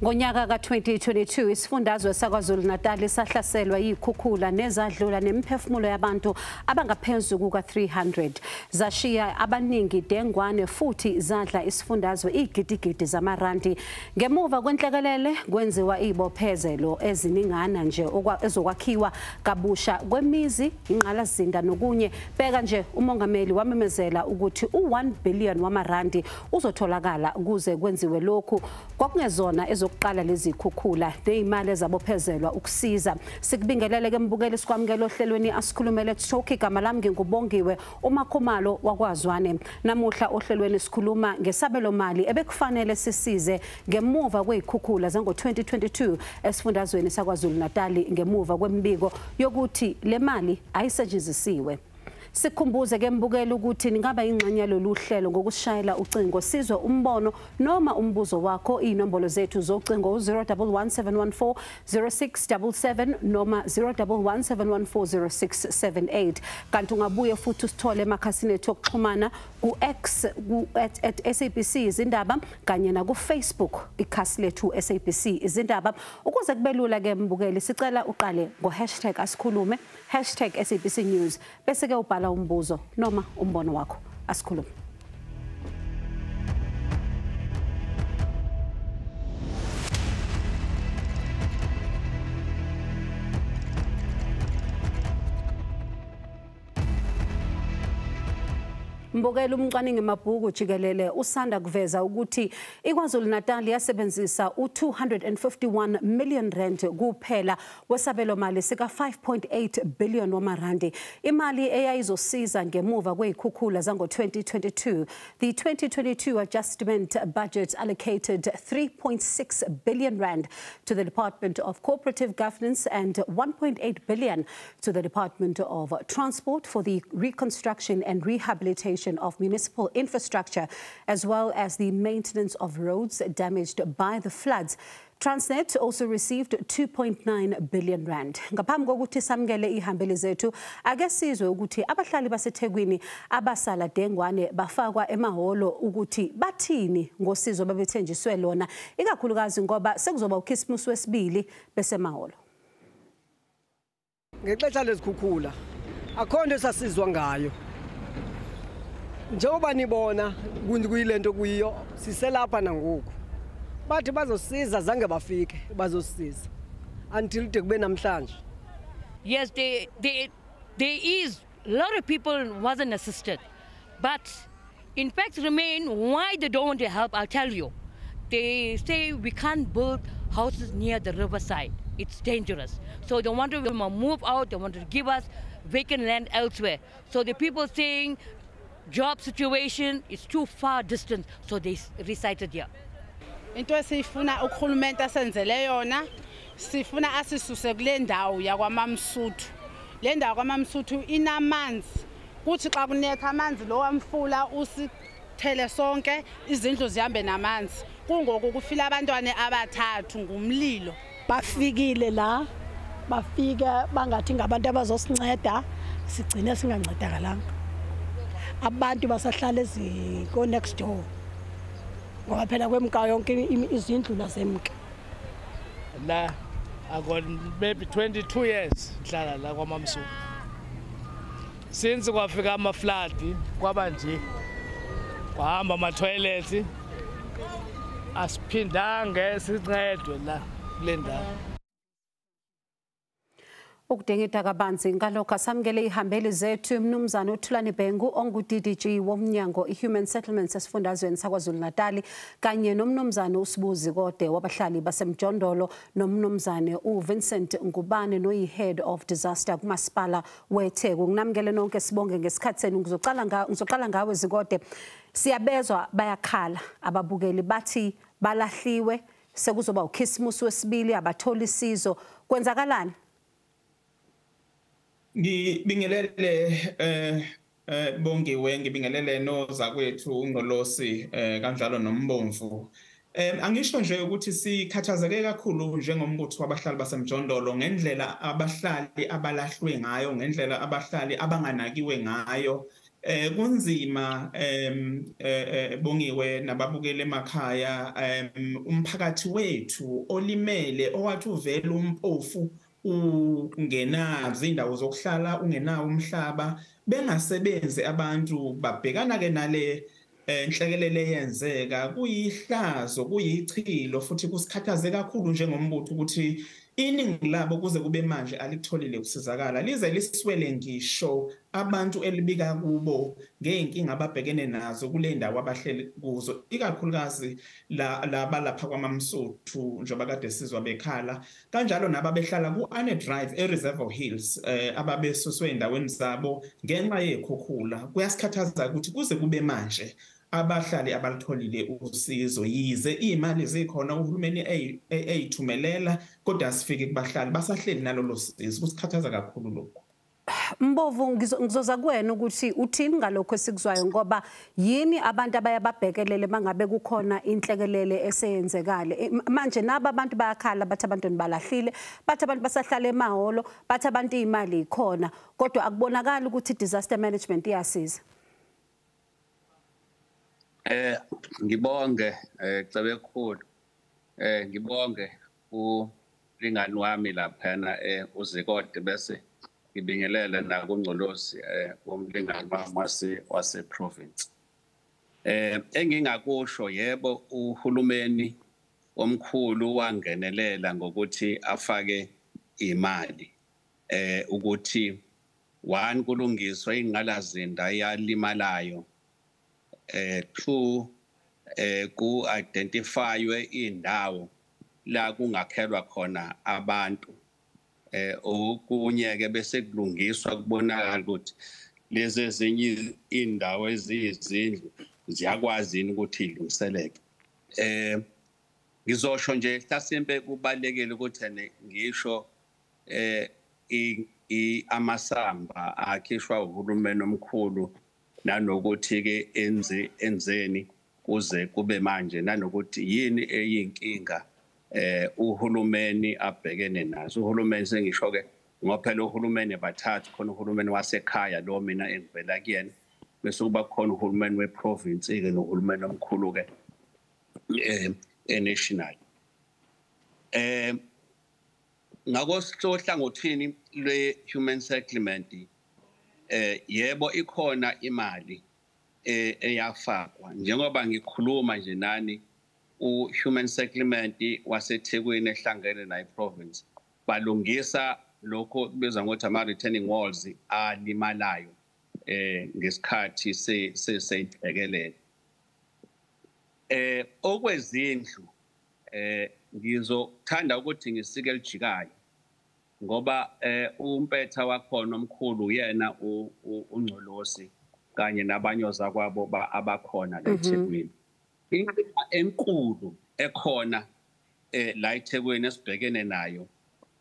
Ngonyaka ka-2022 isifundazwe saKwaZulu-Natal sahlaselwa yikhukhula nezadlula nemiphefumulo yabantu abangaphezulu kuka-300. Zashiya abaningi dengwane futhi zadla isifundazwe igidigidi zamarandi. Ngemuva kwenhlekelele kwenziwa izibophezelo eziningana nje ezokwakhiwa kabusha kwemizi, ingqalasizinda nokunye. Bheka nje umongameli wamemezela ukuthi u-1 billion wamarandi uzotholakala kuze kwenziwe lokhu. Kwakungezona ezokuqala lezi khukhula nezimali ezabophezelwa ukusiza. Sikubingelele ke mbukeli, sikwamukela ohlelweni Asikhulume Let's Talk. Igama lami nginguBongiwe uMakhumalo wakwaZwane. Namuhla ohlelweni sikhuluma ngesabelo mali ebekufanele sisize ngemuva kwezikhukhula zango-2022 esifundazweni saKwaZulu-Natal, ngemuva kwemibiko yokuthi le mali ayisetshenzisiwe. Sikhumbuze ke mbukeli ukuthi ningaba ingxenye yalolu hlelo ngokusishayela ucingo sizwe umbono noma umbuzo wakho. Inombolo zethu zocingo 011714 0677 noma 011714 0678. Kanti ungabuye futhi usithole emakhasini ethu okuxhumana ku-X at SABC Izindaba kanye na ku-Facebook ikhasi lethu SABC Izindaba. Ukuze kube lula ke mbukeli, sicela uqale ngo-hashtag asikhulume, hashtag SABC News, bese ke ubhala umbuzo noma umbono wakho. Asikhulume. Mbukeli, umcwaningi mabhuku jikelele usanda kuveza ukuthi iKwaZulu-Natal yasebenzisa u-251 million rand kuphela wesabelo mali sika 5.8 billion wamarandi, imali eyayizosiza ngemuva kwezikhukhula zango-2022. The 2022 adjustment budget allocated 3.6 billion rand to the Department of Cooperative Governance and 1.8 billion to the Department of Transport for the reconstruction and rehabilitation of municipal infrastructure, as well as the maintenance of roads damaged by the floods. Transnet also received 2.9 billion rand. Ngaphambi kokuthi samukele ihambeli zethu, ake sizwe ukuthi abahlali baseThekwini abasala dengwane bafakwa emahholo ukuthi bathini ngosizo babethenjiswe lona, ikakhulukazi ngoba sekuzoba uKhisimusi wesibili besemahholo. Ngexesha lezikhukhula akho nto esasizwa ngayo. Njengoba nibona kuyilento kuyiyo, siselapha nangoku. Bathi bazosiza, zange bafike bazosiza until de kube namhlanje. Yes, there is a lot of people wasn't assisted, but in fact remain why they don't want to help. I'll tell you. They say we can't build houses near the riverside. It's dangerous. So they want to move out. They want to give us vacant land elsewhere. So the people saying job situation is too far distant, so they recited here. Into esifuna uhulumende asenzele yona, sifuna asisuse kule ndawo yakwaMamsuthu. Le ndawo kwaMamsuthu inamanzi, kuthi xa kunetha amanzi lo wamfula usithele sonke, izindlu zihambe namanzi. Kungoku kufila abantwana abathathu ngumlilo. Bafikile la, bafika bangathi ngabantu abazosinceda, sigcine singancedakalanga. Abantu basahlala eziko next door ngoba phela kwemka yonke izindlu lasemka. La I got maybe 22 years ngihlala la kwaMamsuthu. Since kwafika ama flood kwaba nje kwahamba ama toilet, asiphindange sincedwe la kule ndawo. Ukudingida kabanzi ngalokho, asamukele ihambeli zethu mnumzane uThulani Bhengu ongu-DDG womnyango i-Human Settlements esifundazweni saKwaZulu-Natal, kanye nomnumzane uSibu Zikode wabahlali basemjondolo, nomnumzane uVincent Ngubane noyi-Head of Disaster kumasipala weTheku. Nginamukele nonke, sibonge ngesikhathi senu. Ngizoqala ngawe Zikode. Siyabezwa bayakhala ababukeli, bathi balahliwe, sekuzoba uKhisimusi wesibili, abatholi isizo. Kwenzakalani? Ngibingelele Bongiwe, ngibingelele nozakwethu uNgcolosi kanjalo noMbomvu. Angisho nje ukuthi sikhathazeke kakhulu njengombutho wabahlali basemjondolo ngendlela abahlali abalahlwe ngayo, ngendlela abahlali abanganakiwe ngayo. Kunzima Bongiwe nababukele emakhaya, umphakathi wethu olimele owathi uvela umpofu ungenazo indawo zokuhlala, ungenawo umhlaba, bengasebenzi abantu, babhekana ke nale inhlekelele yenzeka. Kuyihlazo, kuyichilo futhi kusikhathaze kakhulu njengombutho ukuthi iningi labo kuze kube manje alikutholile ukusizakala, lize liswele ngisho abantu elibika kubo ngey'nkinga ababhekene nazo kule ndawo abahleli kuzo, ikakhulukazi labalapha kwaMamsuthu njengoba kade sizwa bekhala, kanjalo nababehlala ku-Anne Drive e-Reservoir Hills ababesuswe ey'ndaweni zabo ngenxa yey'khukhula. Kuyasikhathaza ukuthi kuze kube manje abahlali abalitholile usizo, yize iy'mali zikhona uhulumeni ey'thumelela, kodwa asifiki kubahlali, basahleli nalolo sizo. Kusikhathaza kakhulu lokhu. Mbovu, ngizoza kuwena ukuthi uthini ngalokho esikuzwayo, ngoba yini abantu abayababhekelele mangabe kukhona inhlekelele eseyenzekale manje? Naba abantu bayakhala, bathi abantwana balahlile, bathi abantu basahlala emahholo, bathi abantu iy'mali ikhona, kodwa akubonakali ukuthi disaster management iyasiza. Ngibonge Cebekhulu, ngibonge ulingani wami laphana uZikode, bese ngibingelele nakuNgcolosi umlingani wami wase province. Engingakusho, yebo, uhulumeni omkhulu wangenelela ngokuthi afake imali ukuthi one, kulungiswe ingqalazinda eyalimalayo, two, ku-identifywe indawo la kungakhelwa khona abantu, okunye-ke bese kulungiswa kubonakala ukuthi lezi ezinye indawo eziyizindlu ziyakwazi yini ukuthi ilungiseleke. Ngizosho nje mhlasimpe kubalulekile ukuthi ngisho amasamba akhishwa uhulumeni omkhulu, nanokuthi ke enzeni kuze kube manje, nanokuthi yini eyinkinga uhulumeni abhekene nazo. Uhulumeni sengisho ke ngoba phela uhulumeni bathathu, khona uhulumeni wasekhaya lo mina engivela kuyena, bese kuba khona uhulumeni weprovince ke nohulumeni omkhulu ke e-national. Ngakho hlangothini lwe-human settlement, yebo ikhona imali eyafakwa. Njengoba ngikhuluma nje nani, u-human settlement waseThekwini ehlangene nayo province balungisa lokho kubizwa ngokuthi ama-retaining walls alimalayo ngesikhathi senhlekelele. Okwezindlu ngizothanda ukuthi ngisike elijikayo, ngoba umpetha wakhona omkhulu uyena uNgcolosi kanye nabanye ozakwabo abakhona la eThekwini. Inkinga enkulu ekhona la eThekwini esibhekene nayo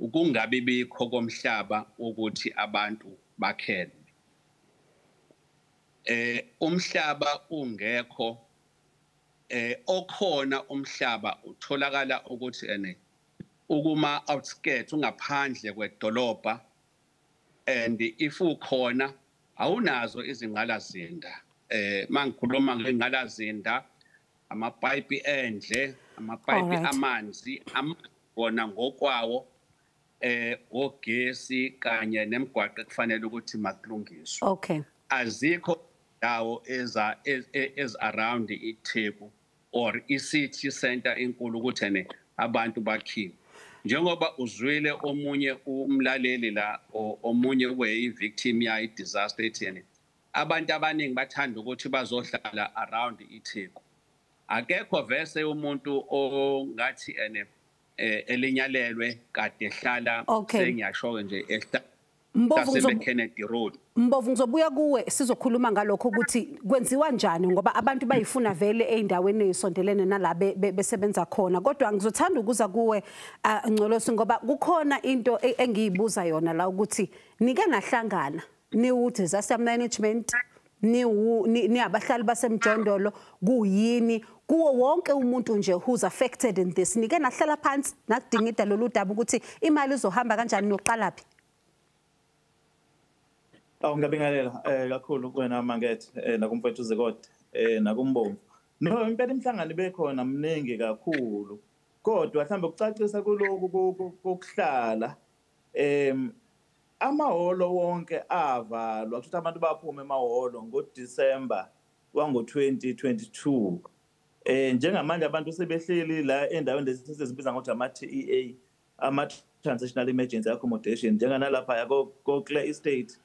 ukungabi bikho komhlaba ukuthi abantu bakhelwe. Umhlaba ungekho, okhona umhlaba utholakala ukuthi ene ukuma outskirts, ungaphandle kwedolobha, and if ukhona awunazo izingqalazinda. Mangikhuluma ngengqalazinda, amapayipi endle, amapayipi amanzi wona ngokwawo, ogesi kanye nemigwaqo ekufanele ukuthi makulungiswe. Okay. Azikho ndawo eza ez around iTheku or i-city center enkulu ukuthi ene abantu bakhiwe. Njengoba uzwile omunye umlaleli la, omunye weyi-victim yayi disaster etheni, abantu abaningi bathanda ukuthi bazohlala around iTheku. Akekho vese umuntu ongathi ene elinyalelwe kade ehlala, sengiyasho nje ehlala Kennedy Road. Mbovu, ngizobuya kuwe sizokhuluma ngalokho ukuthi kwenziwa njani, ngoba abantu bayifuna vele ey'ndaweni ey'sondelene nala besebenza khona. Kodwa ngizothanda ukuza kuwe Ngcolosi, ngoba kukhona into engiyibuza yona la ukuthi nike nahlangana niwu-disaster management, ni abahlali basemjondolo, kuyini kuwo wonke umuntu nje who's affected in this, nike nahlala phansi nakudingida lolu daba ukuthi imali izohamba kanjani, noqalaphi? Awu, ngiyabingelela kakhulu kuwena Mangethe, nakumfowethu Zikode, nakumbomvu. No, impela imihlangano ibekhona mningi kakhulu. Kodwa mhlawumbe ukucacisa kuloku kokuhlala, amahholo wonke avalwa, kusho abantu baphuma emahholo ngoDisemba wango-2022. Njengamanje abantu sebehleli la endaweni lezi esizibiza ngokuthi ama-TEA, ama-Transitional Emergency Accommodation, njenganalapha ko-Clare Estate,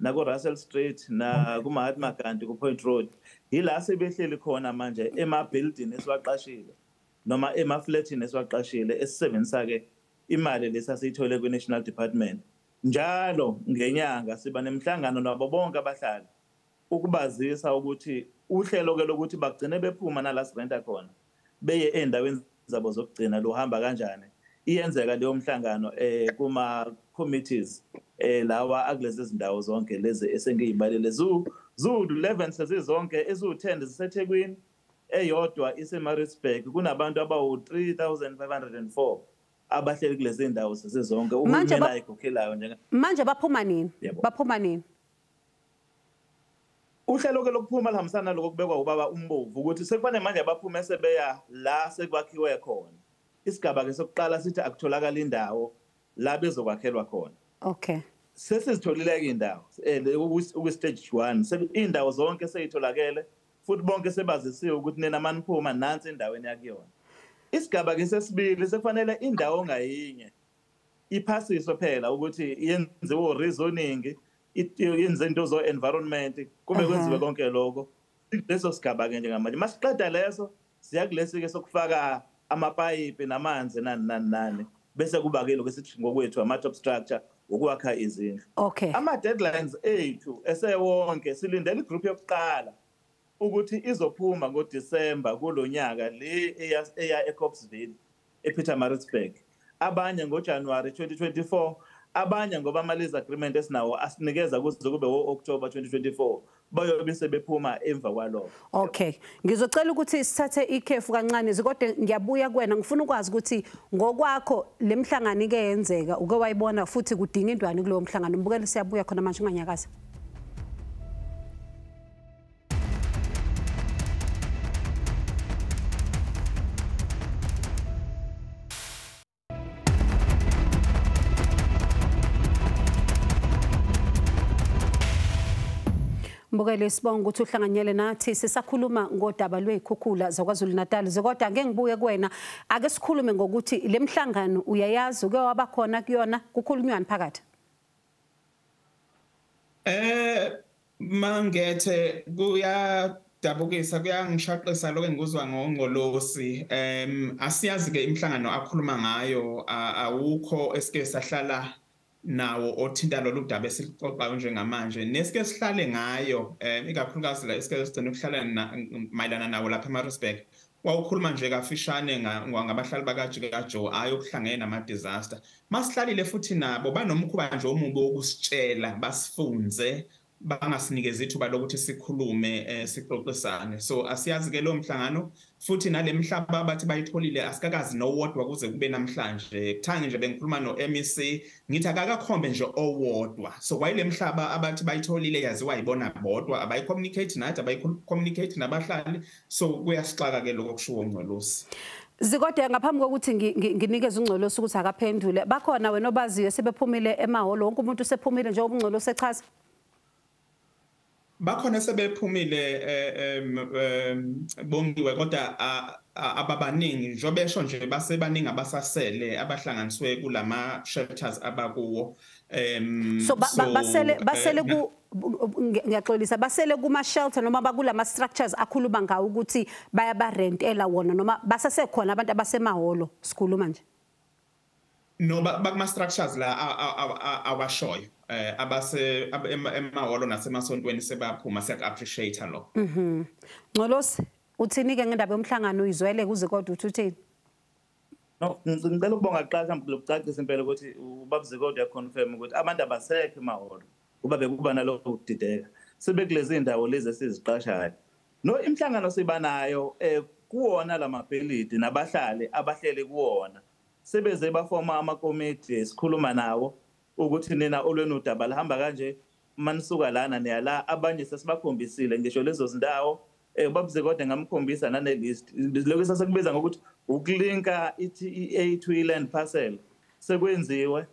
nako-Russell Street, nakuMahatma Gandhi ku-Point Road. Yila sebehleli khona manje ema-building esiwaqashile noma ema-flatini esiwaqashile, esisebenzisa-ke imali lesasiyithole kwi-National Department. Njalo ngenyanga siba nemihlangano nabo bonke abahlali ukubazisa ukuthi uhlelo-ke lokuthi bagcine bephuma nala sirenta khona beye ey'ndaweni zabo zokugcina luhamba kanjani. Iyenzeka leyo mhlangano kuma-committees lawa akulezi zindawo zonke lezi esengiyibalele. Zu-11 sezizonke, eziwu-10 ziseThekwini, eyodwa iseMaritzburg. Kunabantu abawu-3504 abahleli kulezi ndawo sezizonke, uhulumeni ayikhokhelayo njenga Manje baphuma nini? Baphuma nini? Uhlelo ke lokuphuma lihambisana naloko kubekwa ubaba uMbovu, ukuthi sekufanele manje baphume sebeya la sekwakhiwe khona. Isigaba ke sokuqala sithi akutholakala indawo la bezokwakhelwa khona. Okay. Sesizitholile ke indawo ku stage 1. Indawo zonke seyitholakele futhi bonke sebazisiwe ukuthi nina maniphuma nansi endaweni yakuyona. Isigaba ke sesibili, sekufanele indawo ngayinye iphasiswe phela ukuthi yenziwe rezoning, yenze into zo environment, kube kwenziwe konke lokho. Leso sigaba ke njengamanje, masiqeda leso, siya kulesi ke sokufaka amapayipi namanzi, nani nani nani, bese kuba ke lokho esithi ngokwethu ama top structure ukwakha izindlu. Ama deadlines ethu esewonke, silindele igroup yokuqala ukuthi izophuma ngoDisemba kulonyaka, le eya eCopsville ePietermaritzburg, abanye ngoJanuary 2024, abanye ngoba ama lease agreement esinawo asinikeza kuze kube wo-October 2024, bayobe sebephuma emva kwalokho. Okay, ngizocela ukuthi sithathe ikhefu kancane, kodwa ngiyabuya kuwena. Ngifuna ukwazi ukuthi ngokwakho lemhlangano ike yenzeka, uke wayibona, futhi kudinga indwani kulowo mhlangano. Mbukeli, siyabuya khona manje, unganyakazi. Mbukeli, sibonga ukuthi uhlanganyele nathi. Sisakhuluma ngodaba lwey'khukhula zaKwaZulu Natal. Kodwa ngeke ngibuye kuwena, ake sikhulume ngokuthi le mhlangano uyayazi, uke waba khona kuyona, kukhulunywani phakathi? Mangethe, kuyadabukisa, kuyangishaqisa lokho engikuzwa ngoNgcolosi. Asiyazi ke imihlangano akhuluma ngayo, awukho esike sahlala nawo othinta lolu daba esikuxoxayo njengamanje. Nesike sihlale ngayo, ikakhulukazi la esike sigcina ukuhlala mayelana nawo lapha eMaritzburg, wawukhuluma nje kafishane ngabahlali bakaJika Joe ayokuhlangene nama-disaster. Masihlalile futhi nabo, banomkhuba nje omubi wokusitshela basifunze, bangasinikezi ithuba lokuthi sikhulume, sixoxisane. So asiyazi ke lo mhlangano, futhi nale mhlaba bathi bayitholile asikakazi nowodwa kuze kube namhlanje. Kuthange nje bengikhuluma no-MEC, ngithi akakakhombe nje owodwa. So kwayile mhlaba abathi bayitholile yaziwa yibona bodwa, abayi-communicate nathi, abayi-communicate nabahlali. So kuyasixaka ke lokho kushiwo uNgcolosi. Zikode, ngaphambi kokuthi nginikeze uNgcolosi ukuthi akaphendule, bakhona wena obaziyo sebephumile emahholo? Wonke umuntu usephumile njengoba uNgcolosi echaza? Bakhona sebephumile, Bongiwe, kodwa ababaningi njengoba esho nje, basebaningi abasasele abahlanganiswe kulama shelters abakuwo. So basele ku, ngiyaxolisa, basele kuma shelter noma bakulama structures akhuluma ngawo ukuthi bayabarentela wona, noma basasekhona abantu abasemahholo sikhuluma nje? No, bakuma structures la awashoyo. Abase emahholo nasemasontweni sebaphuma, siyak appreciate lo. Ngcolosi, uthini ke ngendaba yomhlangano uyizwele kuze, kodwa uthi uthini? No, ngicela ukubonga kuqala mhlawumbe lokucacisa impela ukuthi ubaba Zikode uyaconfirm ukuthi abantu abasekho emahholo, kuba bekuba nalokho kudideka. Sebekulezi indawo lezi esiziqashayo. No, imihlangano siba nayo kuwona lamabhilidi nabahlali abahleli kuwona. Sebeze bafoma amakomiti, sikhuluma nawo ukuthi nina olwenu udaba lihamba kanje. Manisuka lana niya la, abanye sesibakhombisile ngisho lezo zindawo. Babze kodwa ngamkhombisa nane list lokho sasekubiza ngokuthi ukulinka i-TEA to i-land parcel. Sekwenziwe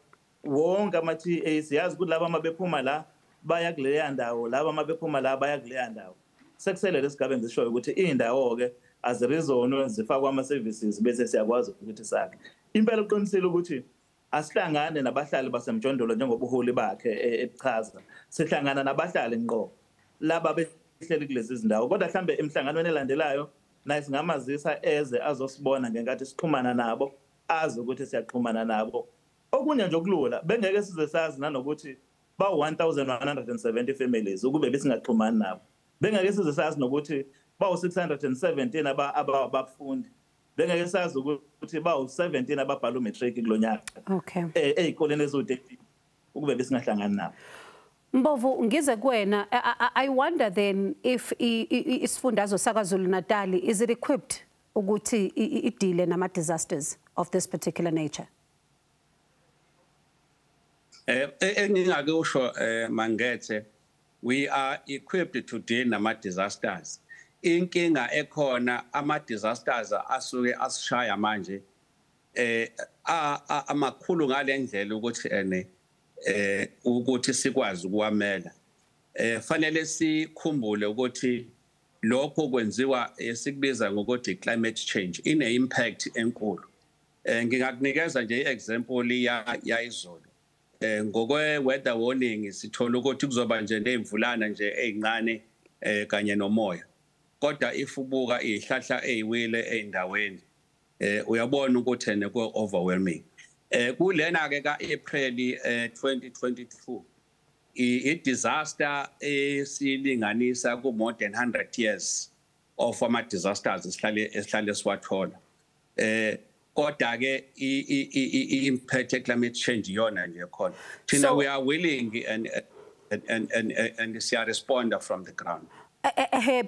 wonke ama-TEA, siyazi ukuthi laba mabephuma la baya kuleya ndawo, laba mabephuma la baya kuleya ndawo. Sekusele lesigaba engishoyo ukuthi iy'ndawo-ke azirizonwe zifakwe ama-services bese siyakwazi ukuthi sakhe. Impela uqinisile ukuthi asihlangane nabahlali basemjondolo njengobuholi bakhe ebuchaza, sihlangana nabahlali ngqo laba behleli kulezi zindawo. Kodwa mhlambe emhlanganweni elandelayo naye singamazisa eze azosibona ngenkathi sixhumana nabo, azi ukuthi siyaxhumana nabo. Okunye nje okulula bengeke size sazi nanokuthi bawu-1170 families ukube besingaxhumani nabo. Bengeke size sazi nokuthi bawu-617 abafundi. Bengeke sazi ukuthi bawu-17 ababhala umatric kulonyaka. Okay. Ey'koleni eziwu-13 ukube besingahlangani nabo. Mbovu, ngize kuwena, I wonder then if isifundazwe saKwaZulu Natal is it equipped ukuthi idile nama disasters of this particular nature? Engingakusho Mangethe, we are equipped to deal nama disasters. Inkinga ekhona ama disasters asuke asishaya manje amakhulu ngalendlela ukuthi ene ukuthi sikwazi ukuwamela. Fanele sikhumbule ukuthi lokho kwenziwa esikubiza ngokuthi climate change ine impact enkulu. Ngingakunikeza nje iexample ya izolo. Ngokwe weather warning sithola ukuthi kuzoba nje nezimvulana nje ezincane kanye nomoya. Kodwa if ubuka izihlahla eziwile eindaweni uyabona ukuthi ene ku overwhelming. Kulena ke kaApril 2022 i disaster esilinganisa ku more than 100 years of ama disasters esihlale siwathola. Kodwa ke i impact climate change yona nje khona. Thina we are willing and siya respond from the ground.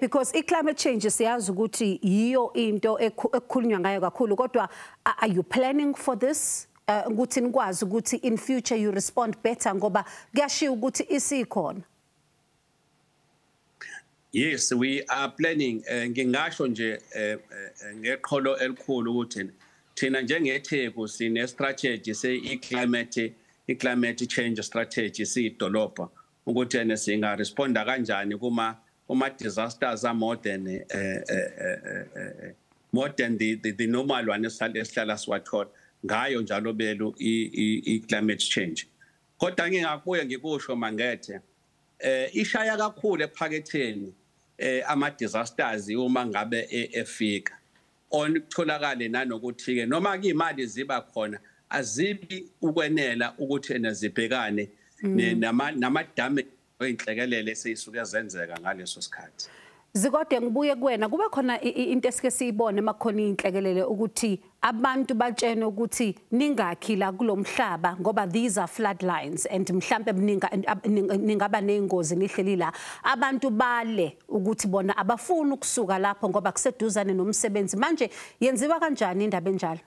Because i-climate change siyazi ukuthi yiyo into ekukhulunywa ngayo kakhulu, kodwa are you planning for this? Ukuthi nikwazi ukuthi in future you respond better ngoba kuyashiya ukuthi isikhona. Yes, we are planning. Ngingasho nje ngeqholo elikhulu ukuthi thina njengeTheku sine strategy se-climate change strategy siyidolobha ukuthi ene singa responda kanjani kuma disasters are more than the normal one esihlala siwathola ngayo njalo belu i-climate change. Kodwa ngingakuye ngikusho Mangethe, ishaya kakhulu ephaketheni ama disasters uma ngabe efika. On kutholakale nanokuthi ke noma imali ziba khona azibi ukwenela ukuthi enezibhekane nama damage oyinhlekelele eseyisuke zenzeka ngaleso sikhathi. Zikode ngibuye kuwena, kube khona into esike siyibone makhona inhlekelele ukuthi abantu batshene ukuthi ningakhi la kulomhlaba ngoba these are flood lines and mhlambe ningaba nezingozi nihleli la. Abantu bale ukuthi bona abafuni ukusuka lapho ngoba kuseduzane nomsebenzi. Manje yenziwa kanjani indaba enjalo?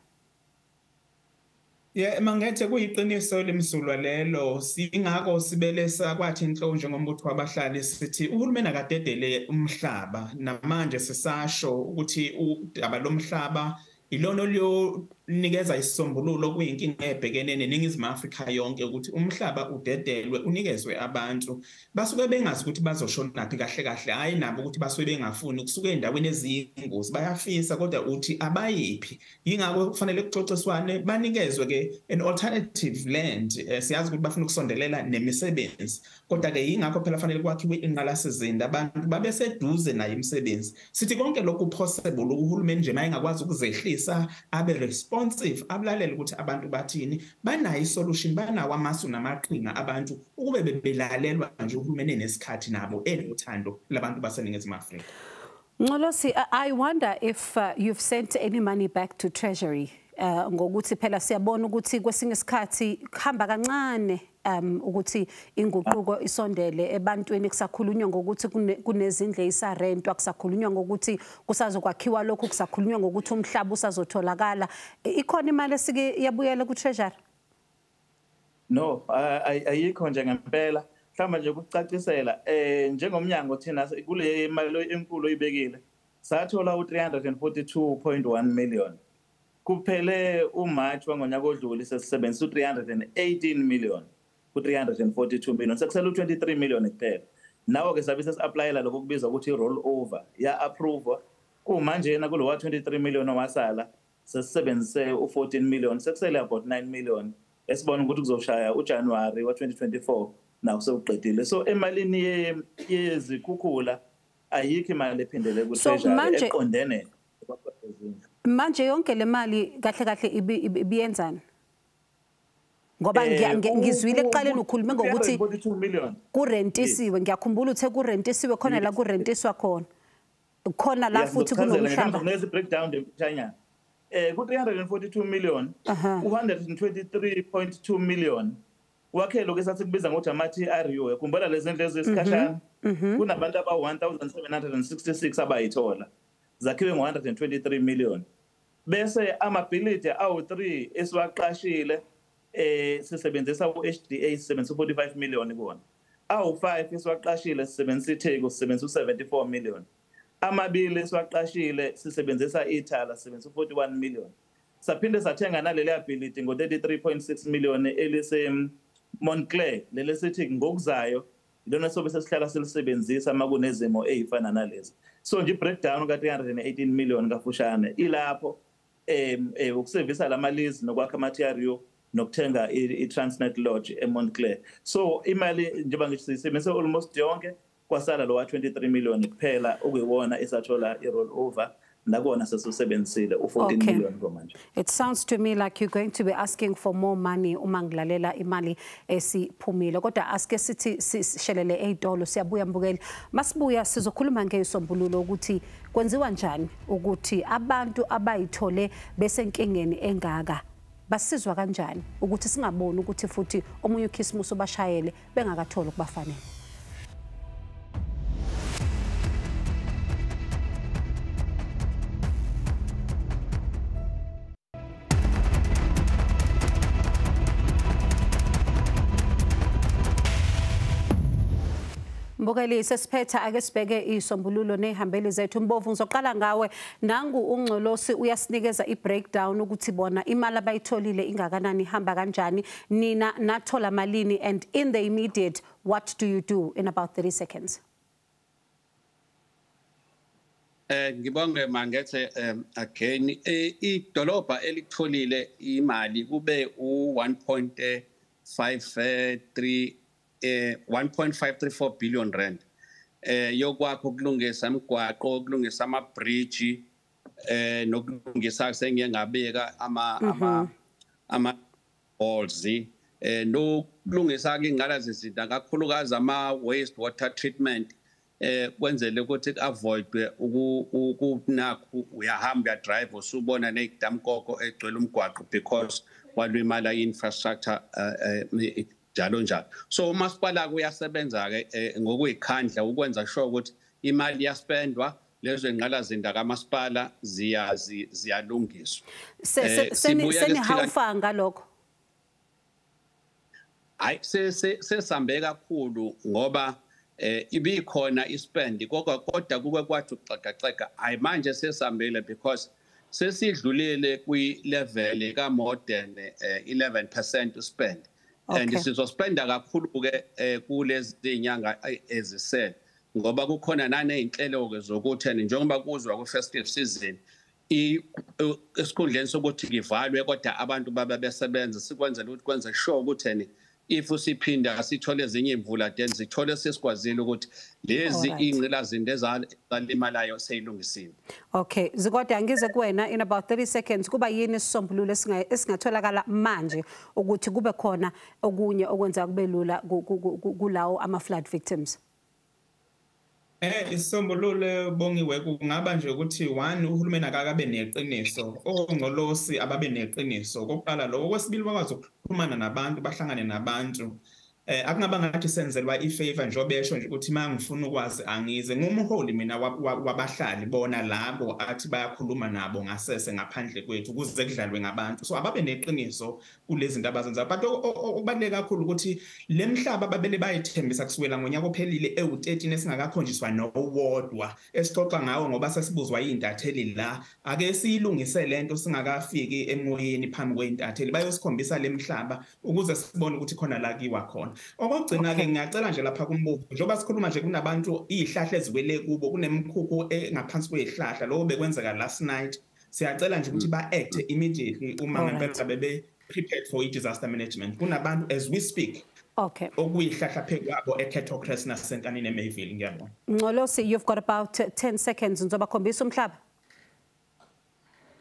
Yeah, Mangethe kuyiqiniso lemsulwa lelo. Singako sibelesa kwathi inhlo njengombutho wabahlali sithi uhulumeni akadedele umhlaba. Namanje sisasho ukuthi udaba lomhlaba ilona oluyonikeza isisombululo kuyinkinga ebhekene neNingizimu Afrika yonke, ukuthi umhlaba udedelwe unikezwe abantu basuke bengazi ukuthi bazoshonaphi kahle kahle. Hayi nabo ukuthi basuke bengafuni kusuke endaweni eziyingozi, bayafisa kodwa uthi abayiphi. Yingakho kufanele kuxoxiswane banikezwe ke an alternative land. Siyazi ukuthi bafuna ukusondelela nemisebenzi, kodwa ke yingakho phela fanele kwakhiwe inqalasizinda abantu babe seduze nayo imisebenzi. Sithi konke lokhu possible uhulumeni nje mayengakwazi ukuzehlisa abe responsive, abalalele ukuthi abantu bathini, banayo isolution, banawo amasu namaqhinga abantu ukube bebelalelwa nje uhulumeni nesikhathi nabo enothando labantu baseNingizimu Afrika. Ngcolosi, I wonder if you've sent any money back to Treasury. Ngokuthi phela siyabona ukuthi kwesinye isikhathi kuhamba kancane ukuthi inguquko isondele ebantwini, kusakhulunywa ngokuthi kunezindle isarentwa, kusakhulunywa ngokuthi kusazokwakhiwa lokhu, kusakhulunywa ngokuthi umhlaba usazotholakala. Ikhona imali esike yabuyela ku Treasury? No, ayikho nje ngempela. Mhlawumbe nje ukucacisela, njengomnyango thina kule mali enkulu oyibekile sathola u-342.1 million. Kuphele uMarch wangonyaka odlule sesisebenzisa u-318 million ku-342 million, sekusele u-23 million kuphela. Nawo-ke sabe sesi-applyela lokho kubizwa ukuthi i-roll over, ya-approve. Kumanjena kulo wa-23 million owasala sesisebenzise u-14 million, sekusele about 9 million esibona ukuthi kuzoshaya uJanuary wa-2024 nawo sewuqedile. So emalini yezikhukhula ayikho imali ephindele ku-treasury eqondene. Manje yonke le mali kahle kahle ibiyenzani? Ngoba ngizwile ekuqaleni ukhulume ngokuthi kurentisiwe, ngiyakhumbula uthe kurentisiwe khona la kurentiswa khona. Khona la futhi kunomhlaba. Ngizokuchazela breakdown mshanyana. Ku 342 million, 123.2 million wakhe lokho esathi kubiza ngokuthi ama-TRU. Khumbula lezi ndlu ezisikhashana, kunabantu aba-1766 abayithola, zakhiwe ngo-123 million. Bese amabhilidi awu-3 esiwaqashile sisebenzisa u-HDA sisebenzisa u-45 million kuwona. Awu-5 esiwaqashile sisebenzisa iTheku sisebenzisa u-74 million. Amabili esiwaqashile sisebenzisa Ithala sisebenzisa u-41 million. Saphinde sathenga naleliya bhilidi ngo-33.6 million elise Montclair, leli sithi ngokuzayo ilona sobe sesihlala silisebenzisa uma kunezimo ey'fana nalezi. So nje i-breakdown ka-318 million kafushane ilapho ukusevisa lama-lease nokwakha ama-TRU nokuthenga i-Transnet Lodge eMontclair. So imali njengoba ngisho siyisebenzise almost yonke, kwasala lo wa-23 million kuphela okuyiwona esathola i-roll over, nakona sesisebenzisile u-14 million manje. It sounds to me like you're going to be asking for more money uma ngilalela imali esiphumile. Kodwa asike sithi sishelele ey'tolo, siyabuya mbukeli. Masibuya sizokhuluma ngeyisombululo ukuthi kwenziwa njani ukuthi abantu abayithole besenkingeni engaka basizwa kanjani ukuthi singaboni ukuthi futhi omunye uKhisimusi obashayele bengakatholi ukubafanele. Mbukeli, sesiphetha ake sibheke isombululo nehambeli zethu. Mbovu, ngizoqala ngawe. Nangu uNgcolosi uyasinikeza i-breakdown ukuthi bona imali abayitholile ingakanani, ihamba kanjani, nina nathola malini, and in the immediate what do you do in about 30 seconds? Ngibonge Mangethe. Again, idolobha elikutholile imali kube u-1.53 1.534 billion rand yokwakho ukulungisa imigwaqo, ukulungisa ama-bridge, nokulungisa sengiye ngabeka ama balls, nokulungisa ke ingqalasizinda kakhulukazi ama waste water treatment, kwenzele ukuthi avoidwe ukunakhu uyahamba uyadrive usubona neyidamkoko egcwele umgwaqo because walimala infrastructure njalo njalo. So umasipala uyasebenza ke ngokuyikhandla ukwenza sure ukuthi imali iyaspendwa, lezo ingqalazinda kamasipala ziyalungiswa. Senihawufa ngalokho? Hayi, sesambe kakhulu ngoba ibikhona ispend kodwa kuke kwathi ukuxegaxega. Hayi, manje sesambile because sesidlulile kwi-level ka more than 11% spend. And sizospenda kakhulu ke kulezi inyanga ezisele ngoba kukhona naneyinhlelo ke zokuthi njengoba kuzwa ku festive season esikhundleni sokuthi kivalwe kodwa abantu babe besebenza, sikwenzela ukuthi kwenze sure ukuthi if siphinda sithole ezinye imvula then sithole sesikwazile ukuthi lezi ingqilazinto ezalimalayo seyilungisiwe. Okay, Zikode, ngize kuwena in about 30 seconds. Kuba yini isisombululo esingatholakala manje ukuthi kube khona okunye okwenza kube lula kulawo ama flood victims? Isisombululo Bongiwe kungaba nje ukuthi one, uhulumeni akakabe neqiniso, ongcolosi ababe neqiniso. Okokuqala lokho. Okwesibili, bakwazi ukuxhumana nabantu, bahlangane nabantu. Akungaba ngathi senzelwa ifavor njengoba esho nje ukuthi mangifuna ukwazi angize ngumholi mina wabahlali bona labo athi bayakhuluma nabo ngasese ngaphandle kwethu ukuze kudlalwe ngabantu. So ababe neqiniso kulezi zinto abazenzayo, but okubaluleke kakhulu ukuthi le mhlaba babele bayithembisa kusukela ngonyaka ophelile ewu-13 esingakakhonjiswa nowodwa esixoxa ngawo ngoba sesibuzwa iy'ntatheli la. Ake siyilungise lento singakafiki emoyeni phambi kwey'ntatheli, bayosikhombisa le mhlaba ukuze sibone ukuthi khona la kiwa khona. Okugcina-ke ngiyacela nje lapha kumbuzo, njengoba sikhuluma nje kunabantu iy'hlahla eziwele kubo, kunemikhukhu engaphansi kwey'hlahla, lokho bekwenzeka last night. Siyacela nje ukuthi ba-act immediately uma ngempela bebe prepared for i-disaster management. Kunabantu as we speak okuyihlahla phezu kwabo eCato Crest naseNkanini eMayville. Ngiyabonga. Ngcolosi, you've got about 10 seconds. Ngizobakhombisa umhlaba.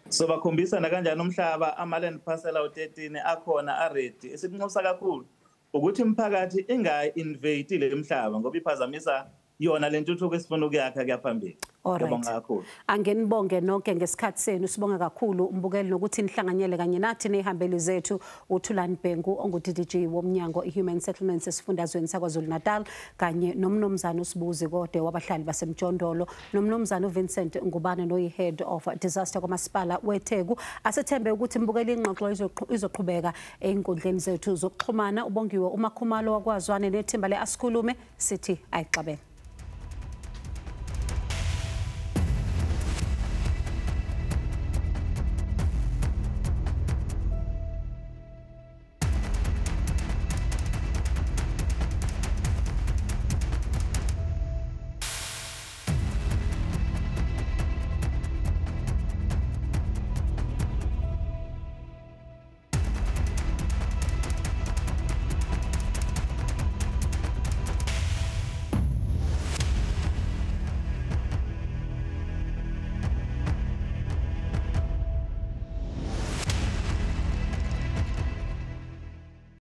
So bakhombisa nakanjani umhlaba, ama-land parcel awu-13 akhona a-ready. Esikunxusa kakhulu ukuthi imiphakathi ingayi-invade le mhlaba ngoba iphazamisa yona le ntuthuko esifuna ukuyakha kuya phambili. Ngiyabonga kakhulu. Angenibonge nonke ngesikhathi senu, sibonga kakhulu umbukeli nokuthi nihlanganyele kanye nathi nehambeli zethu, uThulani Bhengu ongu-DDG womnyango i-Human Settlements esifundazweni saKwaZulu-Natal, kanye nomnumzane uSibu Zikode wabahlali basemjondolo, nomnumzane uVincent Ngubane noyi-Head of Disaster kwamasipala weTheku. Asethembe ukuthi mbukeli ingxoxo izoqhubeka ey'nkundleni zethu zokuxhumana. Ubongiwe uMakhumalo wakwaZwane nethimba le-Asikhulume, sithi ayixabene.